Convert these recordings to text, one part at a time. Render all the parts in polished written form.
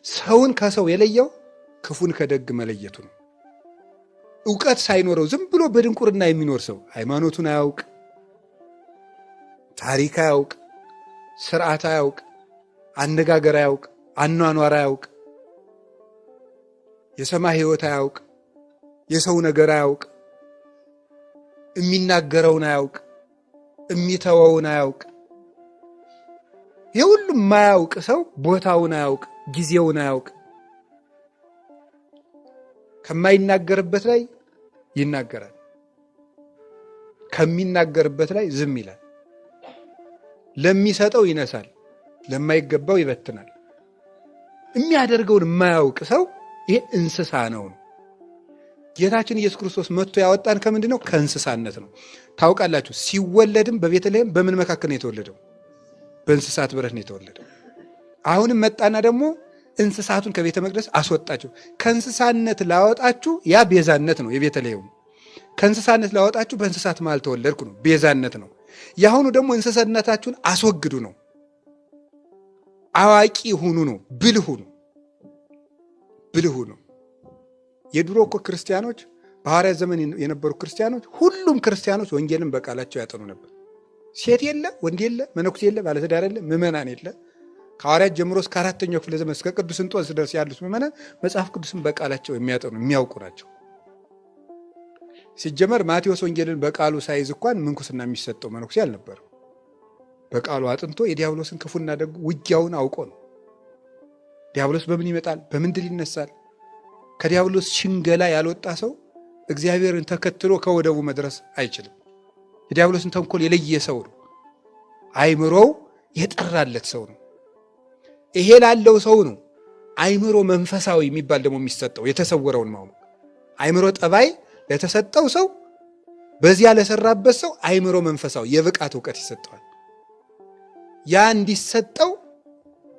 ሰውን ከሰው የለየው ክፉን ከደግ መለየቱ ነው። እውቀት ሳይኖረው ዝም ብሎ በድንቁርና የሚኖር ሰው ሃይማኖቱን አያውቅ፣ ታሪክ አያውቅ፣ ስርዓት አያውቅ፣ አነጋገር አያውቅ፣ አኗኗር አያውቅ፣ የሰማይ ሕይወት አያውቅ፣ የሰው ነገር አያውቅ፣ የሚናገረውን አያውቅ፣ የሚተወውን አያውቅ። ይህ ሁሉ የማያውቅ ሰው ቦታውን አያውቅ፣ ጊዜውን አያውቅ። ከማይናገርበት ላይ ይናገራል፣ ከሚናገርበት ላይ ዝም ይላል። ለሚሰጠው ይነሳል፣ ለማይገባው ይበትናል። የሚያደርገውን የማያውቅ ሰው ይሄ እንስሳ ነው። ጌታችን ኢየሱስ ክርስቶስ መጥቶ ያወጣን ከምንድን ነው? ከእንስሳነት ነው። ታውቃላችሁ፣ ሲወለድም በቤተልሔም በምን መካከል ነው የተወለደው? በእንስሳት በረት ነው የተወለደው። አሁንም መጣና ደግሞ እንስሳቱን ከቤተ መቅደስ አስወጣቸው። ከእንስሳነት ላወጣችሁ፣ ያ ቤዛነት ነው። የቤተልሔሙ ከእንስሳነት ላወጣችሁ በእንስሳት መሃል ተወለድኩ ነው፣ ቤዛነት ነው። የአሁኑ ደግሞ እንስሳነታችሁን አስወግዱ ነው። አዋቂ ሁኑ ነው። ብልህ ሁኑ፣ ብልህ ሁኑ። የድሮ እኮ ክርስቲያኖች፣ በሐዋርያት ዘመን የነበሩ ክርስቲያኖች፣ ሁሉም ክርስቲያኖች ወንጌልን በቃላቸው ያጠኑ ነበር። ሴት የለ፣ ወንድ የለ፣ መነኩሴ የለ፣ ባለትዳር የለ፣ ምዕመናን የለ። ከሐዋርያት ጀምሮ እስከ አራተኛው ክፍለ ዘመን እስከ ቅዱስ እንጦንስ ድረስ ያሉት ምዕመናን መጽሐፍ ቅዱስን በቃላቸው የሚያጠኑ፣ የሚያውቁ ናቸው። ሲጀመር ማቴዎስ ወንጌልን በቃሉ ሳይዝ እንኳን ምንኩስና የሚሰጠው መነኩሴ አልነበረም። በቃሉ አጥንቶ የዲያብሎስን ክፉና ደጉ ውጊያውን አውቆ ነው። ዲያብሎስ በምን ይመጣል? በምን ድል ይነሳል? ከዲያብሎስ ሽንገላ ያልወጣ ሰው እግዚአብሔርን ተከትሎ ከወደቡ መድረስ አይችልም። የዲያብሎስን ተንኮል የለየ ሰው ነው። አይምሮው የጠራለት ሰው ነው። ይሄ ላለው ሰው ነው አይምሮ መንፈሳዊ የሚባል ደግሞ የሚሰጠው፣ የተሰወረውን ማወቅ። አይምሮ ጠባይ ለተሰጠው ሰው፣ በዚያ ለሰራበት ሰው አይምሮ መንፈሳዊ የብቃት እውቀት ይሰጠዋል። ያ እንዲሰጠው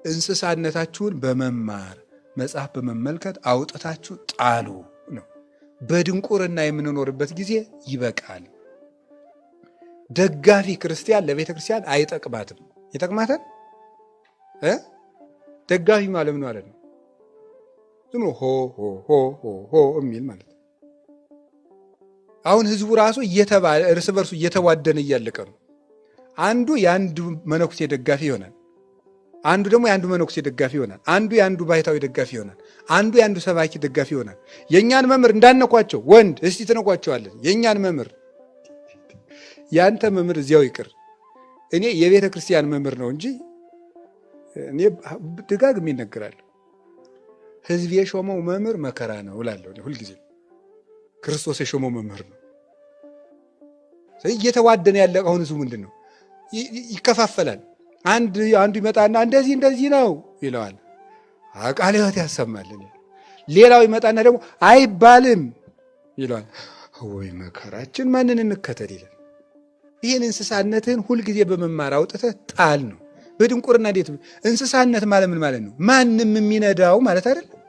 እንስሳነታችሁን በመማር፣ መጽሐፍ በመመልከት አውጥታችሁ ጣሉ ነው። በድንቁርና የምንኖርበት ጊዜ ይበቃል። ደጋፊ ክርስቲያን ለቤተ ክርስቲያን አይጠቅማትም። ይጠቅማታል? ደጋፊ ማለት ምን ማለት ነው? ዝም ብሎ ሆ ሆ ሆ ሆ ሆ የሚል ማለት ነው። አሁን ህዝቡ ራሱ እየተባለ እርስ በርሱ እየተዋደነ እያለቀ ነው። አንዱ የአንዱ መነኩሴ ደጋፊ ይሆናል። አንዱ ደግሞ የአንዱ መነኩሴ ደጋፊ ይሆናል። አንዱ የአንዱ ባህታዊ ደጋፊ ይሆናል። አንዱ የአንዱ ሰባኪ ደጋፊ ይሆናል። የእኛን መምህር እንዳነኳቸው ወንድ እስቲ ትነኳቸዋለን። የእኛን መምህር፣ ያንተ መምህር እዚያው ይቅር። እኔ የቤተ ክርስቲያን መምህር ነው እንጂ እኔ ደጋግሜ እነግራለሁ። ህዝብ የሾመው መምህር መከራ ነው እላለሁ ሁልጊዜ። ክርስቶስ የሾመው መምህር ነው። እየተዋደነ ያለ አሁን ህዝቡ ምንድን ነው? ይከፋፈላል። አንድ አንዱ ይመጣና እንደዚህ እንደዚህ ነው ይለዋል። ቃለ ሕይወት ያሰማል። ሌላው ይመጣና ደግሞ አይባልም ይለዋል። ወይ መከራችን፣ ማንን እንከተል ይላል። ይህን እንስሳነትህን ሁልጊዜ በመማር አውጥተህ ጣል ነው። በድንቁርና እንዴት? እንስሳነት ማለት ምን ማለት ነው? ማንም የሚነዳው ማለት አይደለም።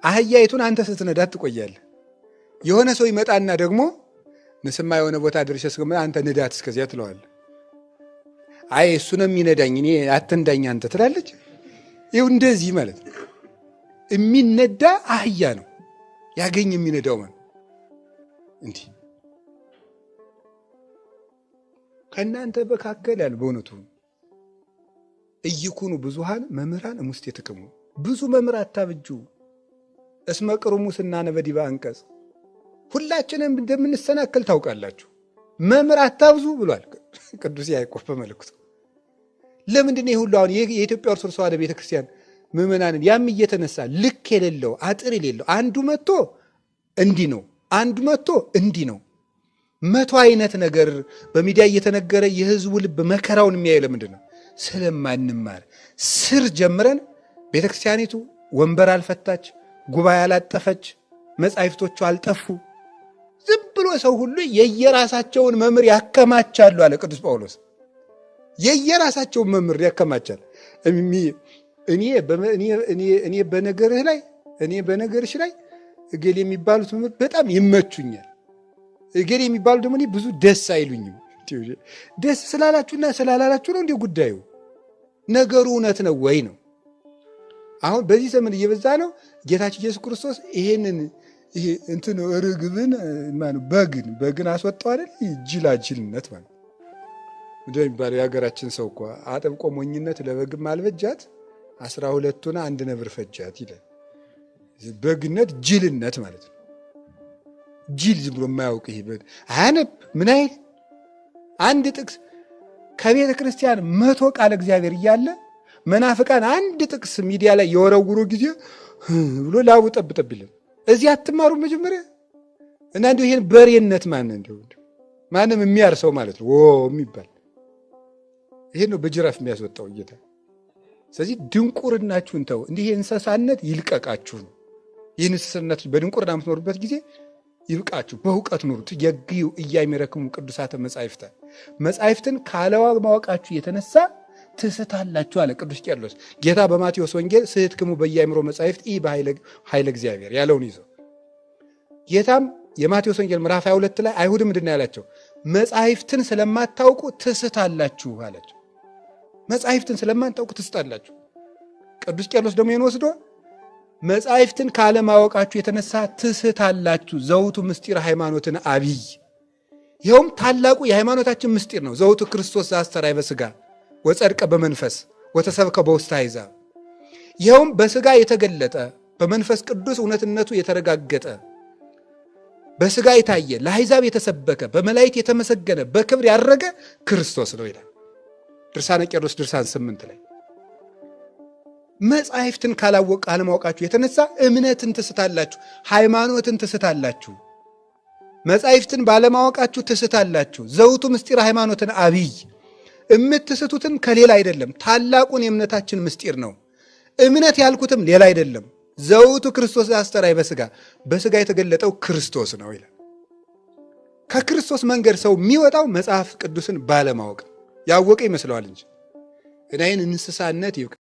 አህያይቱን አንተ ስትነዳት ትቆያለህ። የሆነ ሰው ይመጣና ደግሞ ንስማ የሆነ ቦታ ድርሼ እስከምመጣ አንተ ንዳት እስከዚያ ትለዋለህ። አይ እሱ ነው የሚነዳኝ፣ እኔ አትንዳኝ አንተ ትላለች። ይኸው እንደዚህ ማለት ነው። የሚነዳ አህያ ነው ያገኝ የሚነዳው ማለት እንዲህ። ከእናንተ መካከል ያሉ በእውነቱ ኢይኩኑ ብዙሃን መምህራን እምውስቴትክሙ፣ ብዙ መምህር አታብጁ። እስመ ቅሩሙ ስናነ በዲበ አንቀጽ፣ ሁላችንም እንደምንሰናከል ታውቃላችሁ። መምህር አታብዙ ብሏል ቅዱስ ያዕቆብ በመልእክቱ። ለምንድን ነው ሁሉ አሁን የኢትዮጵያ ኦርቶዶክስ ተዋሕዶ ቤተክርስቲያን ምዕመናንን ያም እየተነሳ ልክ የሌለው፣ አጥር የሌለው፣ አንዱ መጥቶ እንዲህ ነው፣ አንዱ መጥቶ እንዲህ ነው፣ 100 አይነት ነገር በሚዲያ እየተነገረ የህዝቡ ልብ መከራውን የሚያይ ለምንድን ነው? ስለማንማር። ስር ጀምረን ቤተክርስቲያኒቱ ወንበር አልፈታች፣ ጉባኤ አላጠፈች፣ መጻሕፍቶቹ አልጠፉ። ዝም ብሎ ሰው ሁሉ የየራሳቸውን መምህር ያከማቻሉ አለ ቅዱስ ጳውሎስ። የየራሳቸውን መምህር ያከማቻል። እኔ በነገርህ ላይ፣ እኔ በነገርሽ ላይ እገሌ የሚባሉት መምህር በጣም ይመቹኛል። እገሌ የሚባሉ ደግሞ እኔ ብዙ ደስ አይሉኝም። ደስ ስላላችሁና ስላላላችሁ ነው እንዲህ ጉዳዩ? ነገሩ እውነት ነው ወይ ነው? አሁን በዚህ ዘመን እየበዛ ነው። ጌታችን ኢየሱስ ክርስቶስ ይሄንን ይሄ እንትን ርግብን ማነው በግን አስወጣው አይደል? ጅላጅልነት ማለት ምንድን ነው የሚባለው? የሀገራችን ሰው እኮ አጥብቆ ሞኝነት ለበግም አልበጃት 12ቱን አንድ ነብር ፈጃት ይላል። በግነት ጅልነት ማለት ነው። ጅል ዝም ብሎ የማያውቅ ይሄ አያነብ ምን አይል አንድ ጥቅስ ከቤተ ክርስቲያን 100 ቃል እግዚአብሔር እያለ መናፍቃን አንድ ጥቅስ ሚዲያ ላይ የወረውሩ ጊዜ ብሎ ላቡ ጠብ ጠብ ይላል። እዚህ አትማሩ መጀመሪያ እና እንዲሁ ይሄን በሬነት ማን እንዲሁ ማንም የሚያርሰው ማለት ነው የሚባል ይሄን ነው በጅራፍ የሚያስወጣው ጌታ። ስለዚህ ድንቁርናችሁን ተው። እንዲህ የእንስሳነት ይልቀቃችሁ ነው። ይህን እንስሳነት በድንቁርና የምትኖሩበት ጊዜ ይብቃችሁ፣ በእውቀት ኑሩ። ትየግዩ እያይሜረክሙ ቅዱሳተ መጻሕፍተ፣ መጻሕፍትን ካለማወቃችሁ የተነሳ ትስታላችሁ አለ ቅዱስ ቄርሎስ። ጌታ በማቴዎስ ወንጌል ስሕትክሙ በኢያእምሮ መጻሕፍት ኢ በኃይለ እግዚአብሔር ያለውን ይዞ ጌታም የማቴዎስ ወንጌል ምዕራፍ 22 ላይ አይሁድ ምንድን ነው ያላቸው? መጻሕፍትን ስለማታውቁ ትስታላችሁ አላቸው። መጻሕፍትን ስለማታውቁ ትስታላችሁ። ቅዱስ ቄርሎስ ደግሞ ይህን ወስዶ መጻሕፍትን ካለማወቃችሁ የተነሳ ትስታላችሁ። ዘውቱ ምስጢር ሃይማኖትን አብይ፣ ይኸውም ታላቁ የሃይማኖታችን ምስጢር ነው። ዘውቱ ክርስቶስ ዘአስተርአየ በሥጋ ወጸድቀ በመንፈስ ወተሰብከ በውስተ አሕዛብ፣ ይኸውም በሥጋ የተገለጠ በመንፈስ ቅዱስ እውነትነቱ የተረጋገጠ በሥጋ የታየ ለአሕዛብ የተሰበከ በመላእክት የተመሰገነ በክብር ያረገ ክርስቶስ ነው ይላል ድርሳነ ቄርሎስ ድርሳን 8 ላይ። መጻሕፍትን ካላወቅ አለማወቃችሁ የተነሳ እምነትን ትስታላችሁ፣ ሃይማኖትን ትስታላችሁ። መጻሕፍትን ባለማወቃችሁ ትስታላችሁ። ዘውቱ ምስጢር ሃይማኖትን አብይ፣ የምትስቱትን ከሌላ አይደለም፣ ታላቁን የእምነታችን ምስጢር ነው። እምነት ያልኩትም ሌላ አይደለም፣ ዘውቱ ክርስቶስ አስተርአየ በሥጋ፣ በሥጋ የተገለጠው ክርስቶስ ነው ይላል። ከክርስቶስ መንገድ ሰው የሚወጣው መጽሐፍ ቅዱስን ባለማወቅ ያወቀ ይመስለዋል እንጂ እና ይህን እንስሳነት ይብቃ።